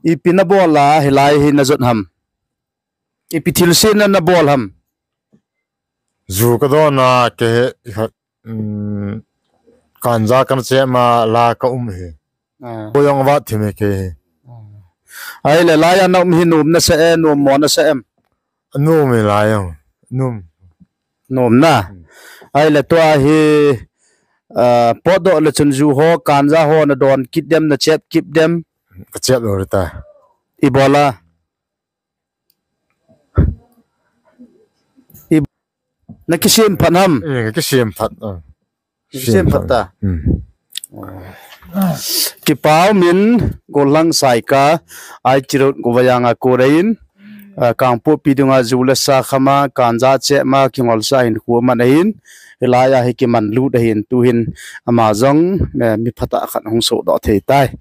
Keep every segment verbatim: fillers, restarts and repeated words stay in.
Ipi nabol a hilai hi najot ham? Ipi thilse na nabol ham? Ju kadon a ke he, um, kanja kana chep ma la ka um hi. Ah. Ko jong va thim e ke hi. Ah. Ahile, lai a na um hi nom nasa e, nom mo nasa em? Nom e lai jong. Nom. Nom na. Hmm. Ahile tua hi, ah, potdoh le chun ju ho, kanja ho nadon kit dem, nachep kit dem? Kachep lou ta. Ibola. I, nakisem phat ham? Eh, kisem phat, ah. Kisem phat ta. Hmm. Kipa umin, Golhang Saika, I T Road Govayang a kon ahin, ah, Kangpokpi dunga ju le sa khama, kanja chep ma, kingolsa hinkho aman ahin, hilai a hi kiman lut ahin, tuhin ama jong, eh, mi phatah khat hung sohdoh thei tai.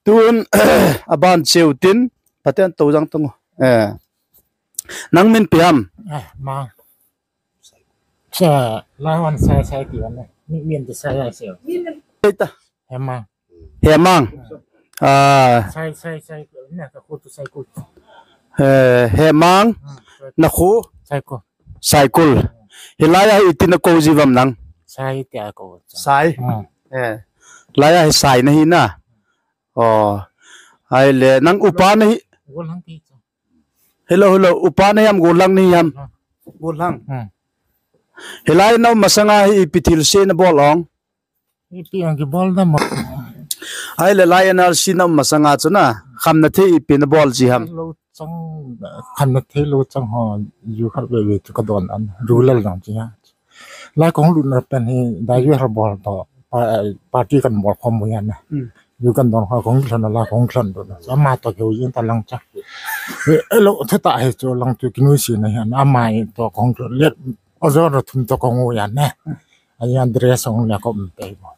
Tun, aban cheu tin, Pathen tou jang tung. Eh. Nang min ipi ham? Eh, Mang. Sa, lai wan Sai, Sai ti wan ne. Mi, min ti Sai, Sai seo. Eita. Hemang. Hemang. Ah. Sai, Sai, Sai, ne, ka khu tu Saikul. Eh, Hemang. Hmm, Sai. Na khu? Saikul. Saikul. Hilai a hi iti nakou jiu vem nang? Sai tia kou. Sai. Hmm. Eh. Lai a hi Sai nahi na. Oh. Ahile, nang upa nahi. Golhang ti chu. Hello, hello. Upa nahi ham, Golhang nahi ham? Golhang. Hmm. Hilai na um masanga hi ipi thilse nabol ong? Ipi ang kibol na mo. Ahile lai N R C na um masanga chu na. Khamna thei ipi nabol ji ham? Lou chang, khamna thei lou chang ho. Ju khat veve chu kadon an. Rural jong chi ha. Lai kong lut na pen hi, dai ju har bol to, pa-, party kan bol khom mo yan na. Hmm. Ju kan don kha kong lhon la kong lhon do na. Ama to keu jing ta lang cha. Eh, elo, thata he chu lang chu kinui si na yan. Ama to kong lhon let, ojor thum to kong u yan na. Ayan dress ong la ko um pe mo.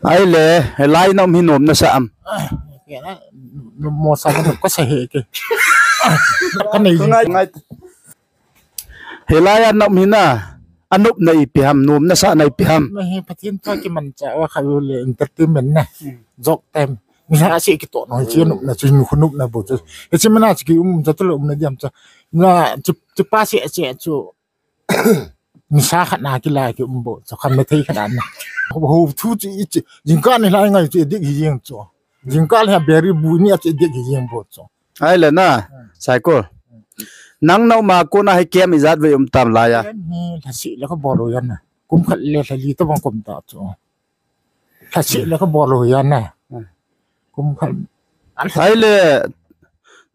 Ahile, hilai na um hi nom nasa am? Ah, kei na, mo sa ka, ka sa he ke. Ka nei. Ngai, ngai. Hilai a na um hi na, anop na ipi ham, nom nasa na ipi ham? Na hi Pathen cha kimancha, wa kha le entertainment na. Hmm. Jok time. Ni ha si kito no, chi nop na, chi nu khu nop na bo. Chi, chi mana chi ki um cha, tu lo um na diam cha. Na, chi, chi pa si, chi, chu. Nisa khat na kila ki um bo, chu khamna thei khat na. Ho thu chu i chi, jingkah ni lai ngai chu dik hi jeng chu. Jingkah le beri bu ni a chu dik hi jeng bo chu. Ahile na, hmm. Saikul. Nang na um a kon a hi kem ijat vei um tam lai a? Kem hi lhasi le ka bol u yan na. Kum khat le lhali to bang kum ta chu. Lhasi le ka bol u yan na. Hmm. Kum khat. Ahile,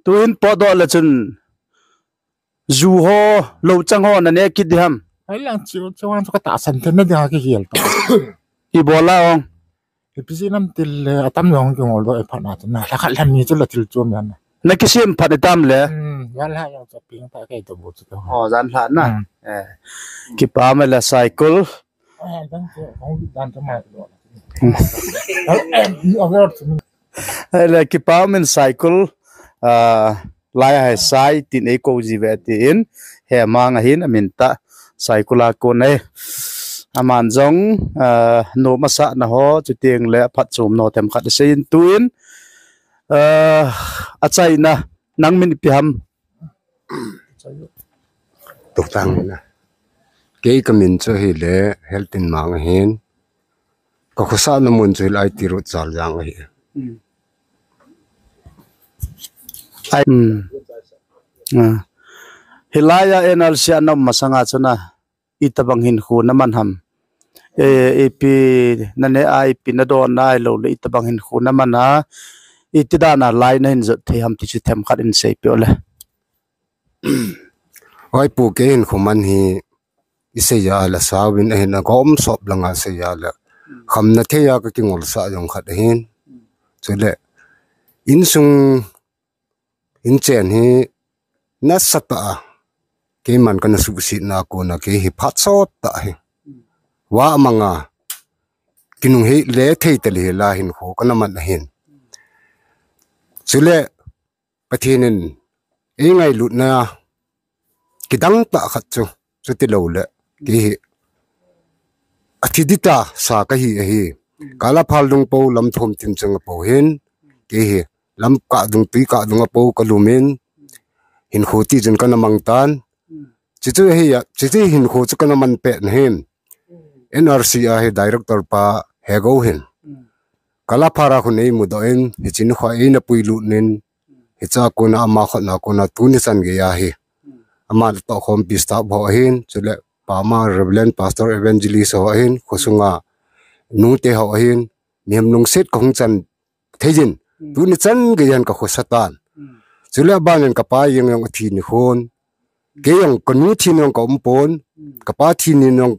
tuhin potdoh le chun Ju ho, lou chang ho, na ne kit di ham? Ai lang chiu, chiu ang chu ka tahsan thei na dia kigel ta. Ibola ong. Ipi ji nam til le, atam jong kingol doh e phat na chu na, lha khat lha ni chu la thil chu mi an. Na kisem phat ni tam le. Hmm, yan la yang chu ping ta kei to bu chu to. Oh, jan lha na. Hmm. Eh. Kipa me la Saikul. Eh, dan chu, kong dan chu ma chu. Hmm. Eh, eh, ni over chu. Ahile kipa umin Saikul, ah, lai a hi Sai tin eikou ji uve tin, Hemang ahin amin tah, Saikul a kon ahi. Aman jong, ah, nom asah na ho, chuteng le aphatchomna ho themkhat asei in tuin, ah, achaina, nang min ipi ham? Tuktang ni na. Kei ka min chu ahile, Heltinmang ahin. Ka khosah na mun chu hilai Tirut Chaljang ahi. Hmm. Ai, hmm. Ah. Hilai a N R C a na um masanga chu na, itabang hinkho na man ham? Eh, ipi na ne a, ipi na don a, ahilou le itabang hinkho na man a, iti dan a lai na hin jot thei ham ti chu themkhat in seipeh o le. Oi pu, kei hinkho man hi isei a la sauvin ahin, agom sop langa sei a la. Khamna thei a ka kingolsah jong khat ahin. Chule, insung, inchen hi nasatah a, keiman kana suhsetna a kona kei hi phat sot tah hi. Vah manga, kinunghei le thei tali hi la hinkho kana man ahin. Chule, Pathen in eingailutna kidang tah khat chu, chuti lou le, kei hi athi dita sa kahi ahi. Kala phal dung po lam thom thim chang po hin, kei hi lam kah dung, tui kah dung a po ka lum in, hinkho ti chun kana mang tan. Chuchu hi a, chuchu hinkho chu kana man pet na hin. N R C a hi director pa Hego hin. Kalaphara khu nei mudoh in, hiche nikho a eina puilut nin, hiche a kona ama khotna kona tuni chan gei a hi. Ama le toh khompi staff ho ahin, chule pama Reverend Pastor Evangelist ho ahin, khosunga nute ho ahin, mihem lungset ka hung chan thei jin, tuni chan gei a hin ka khosa tan. Chule aban in ka pa jeng jong athi ni khon, kei jong ka nu thi ni jong ka um pon, ka pa thi ni jong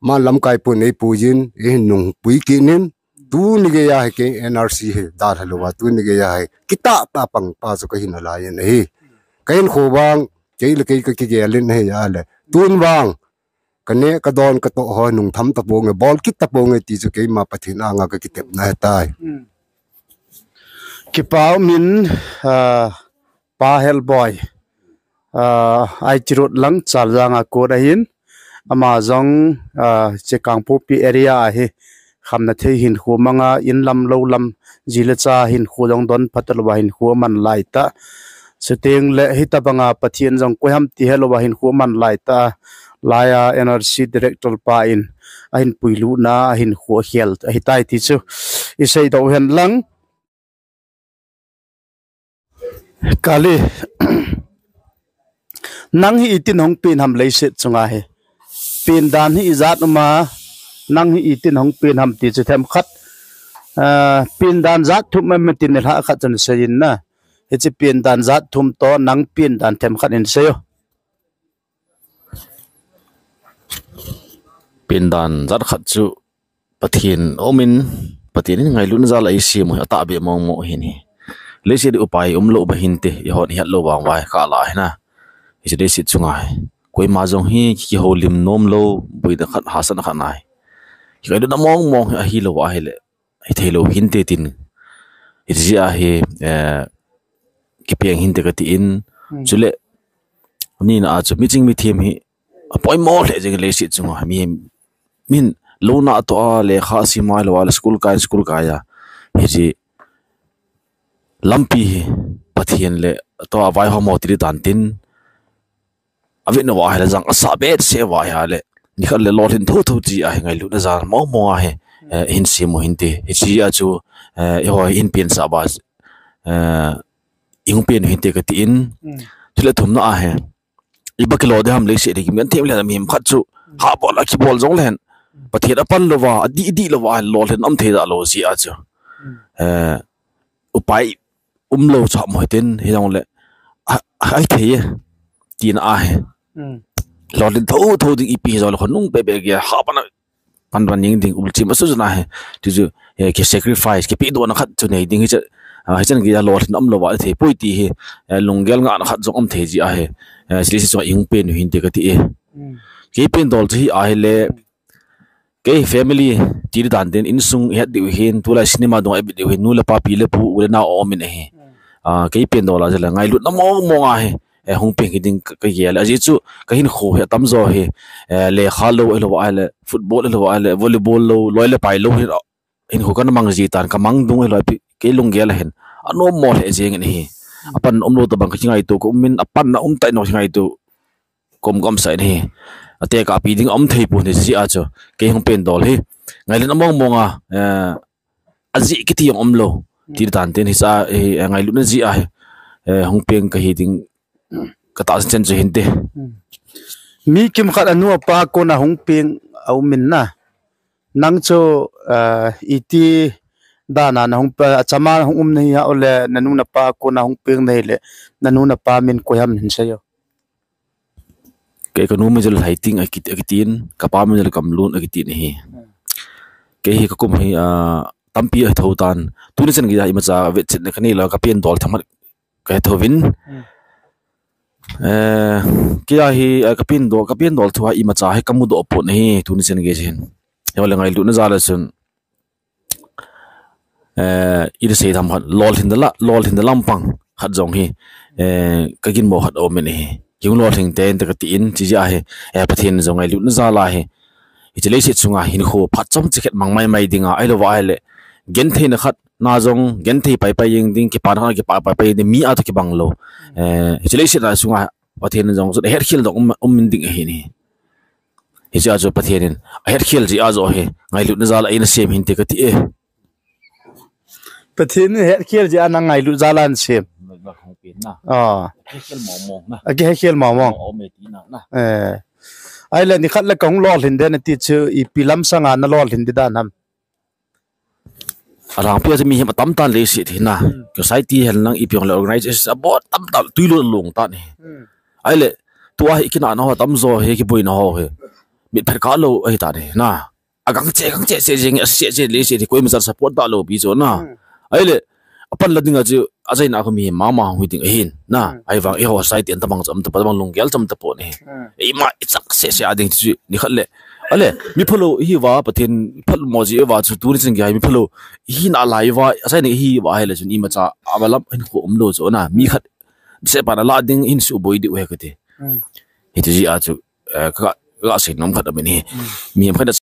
ma lamkai pon nei pu jin, eihin nung pui kit nin, tuni gei a hi kei N R C hi dalha louva, tuni gei a hi kitah tah pang pa chu ka hi nalai in ahi. Ka hinkho vang, kei le kei ka kigel in ahi a le. Tun vang, ka neh ka don ka toh ho nung tham ta ponge, bol kit ta ponge ti chu keima Pathen anga ka kitepna ahitai. Kipa um in, ah, Pa Helboi, ah, I T Road lang Chaljang a kon ahin, ama jong, ah, hiche Kangpokpi area a hi khamna thei hinkho manga, in lam lou lam, ji le cha hinkho jong don phat louva hinkho aman lai tah. Chuteng le hitabanga Pathen jong koi ham ti helouva hinkho aman lai tah. Laiya N R C director pa in ahin puilut na, ahinkho akhel ahitai ti chu i seidoh hen lang. Kali, nang hi itin hung pen ham leiset chunga hi? Pen dan hi ijat um a, nang hi itin hung pen ham ti chu themkhat, ah, pen dan jat thum em tin nilhah khat chun sei in na. Hiche pen dan jat thum toh nang pen dan themkhat in sei o. Pen dan jat khat chu Pathen um in, Pathen in ngailutna jal a eisem u hi atahbeh mong mong ahin hi. Leiset hi upai umlou ba hinte, eihon ihet lou vang uva hi kha la hi na. Hiche leiset chunga hi koima jong hi kihoulim nom lou, boina khat, hahsatna khat nei. Hi ngailutna mong mong hi ahilou ahile, hithei lou hinte tin, hitia hi, eh, kipeng hinte kati in. Chule, nina a chu miching mithem hi apoimo lheh jeng leiset chunga hi. Mi, min lou natoh a lekha sim a lou a le school kai, school kai a, hiche lampi hi Pathen le tua vaihom ho ti di tan tin, avet nauva ahile jang asah behseh uva ahile, nikhat le lolhin thotho ti a hi ngailutna jal mong mong a hi, eh, hin sem u hinte. Hitia chu, eh, eiho hin pensah uva, eh, ihung pen u hinte kati in. Chule thumna a hi, iba kilo ding ham leiset hi kimin them le mihem khat chu, ha bol a kibol jong le hen, Pathen apan louva, adih dih louva ahile lolhin um thei da lou jeh a chu, eh, upai umlou chu ham hoi tin, hijongle, a, a, ahithei e, tina a hi. Lolhin thotho ding ipi hijongle khonung bebe gei a, ha pan a, pan pan ning ding ulchim asu juna hi. Ti chu, eh, ki sacrifice, kipedohna khat chu nei ding hiche, ah, hichan gei a lolhin umlouva thei poi ti hi, eh, lunggel ngahna khat jong um thei jeh a hi. Eh, hiche leiset chunga ihung pen u hinte kati e. Kei pen dol chu hi ahile, kei family ti di dan tin insung ihet diu hin, tulai cinema dunga ibit diu hin, nu le pa, pi le pu, u le nao aum in ahi. Ah, kei pen dol a jeh le ngailutna mong mong a hi, eh, hung peng hi ding ka, ka gel. Ajeh chu ka hinkho hi atamjo hi, eh, lekha lou ahilou ahile, football ahilou ahile, volleyball lou, loi le pai lou hin, hinkho kana mang ji tan, ka mang dung ahilou pi, kei lunggel a hin anommo lheh jeng in ahi. Apan umlou tobang ka kingaito ka um in, apan na um tai nau kingaito kom kom sai nahi. Atekahpi ding aum thei pon hiche jeh a chu, kei hung pen dol hi ngailutna mong mong a, eh, ajeh kiti jong umlou ti di tan tin hiche a, eh, ngailutna jeh a hi, eh, hung peng kahi ding ka tahsan chen chu hinte. Mi kimkhat anu apa kona hung peng aum in na. Nang chu, eh, iti dan a nahung pe, achama hung um nahi a, ole nanu napa kona hung peng nahi le, nanu napa min koi ham hin sei o. Kei kanu min jal Lhaiting akiti, akitin, kapa min jal Kamlun akitin ahi. Kei hi kakum hi, ah, tampi ahi thou tan. Tuni chan gei a imacha vetchetna kanei lou, kapen dol themkhat kahe thouvin. Eh, kei a hi, eh, kapen dol, kapen dol thu a imacha hi kamudoh pon ahi, tuni chan gei hin. Hijong le ngailutna jal a chun, eh, iti sei tham khat, lolhin da la, lolhin da lampang khat jong hi, eh, kaginmo khat aum in ahi. Kihung lolhing tei inte katin, hiche jeh a hi, eh, Pathen jong ngailutna jal a hi, hiche leiset chunga hinkho phat chomcha khat mang mai mai dinga, ahilou va ahile, gentheina khat, na jong genthei paipai jeng ding, kipana kipah paipai ding, mi a toh kibang lou. Eh, hiche leiset a sunga Pathen in jong chu ahetkhel ding um, um ding ahi. Hiche a chu Pathen in ahetkhel jeh a chu hi ngailutna jal a eina sem hinte kati e. Pathen in ahetkhel jeh a nang ngailut jal a nasem. Akihetkhel mong mong. Ahile nikhat le kahung lolhin ding nati chu ipi lam sanga nalolhin ding dan ham? Alangpi a chu mihem atam tan leiset hi na. Ka society hen lang ipi hung le organization abol tamtah twilou long tan hi. Ahile tua hi kinahna ho tamjo hi kiboina ho hi mitphet kah lou ahi tan hi na. Agangcheh gangcheh cheh jeng, aseh cheh leiset hi koima chan support da lou pi chu na. Ahile apan la dinga chu achaina khu mihem mama hung hi ding ahin na. Ahivang eiho society an tabang cham tapa, tabang lunggel cham tapon hi. Eima ichak seh seh a ding chu nikhat le, ale miphalou ihiuva Pathen phalmo jeh uva chu tuni chan gei a hi miphalou ihina lai uva, achaina ihiuva ahile chun imacha avalam hinkho umlou chu na, mi khat sehpan ala ding hin suboi diu ahi kati. Hiti jeh a chu, eh, ka, kasei nom khat aum in hi. Mihem khat in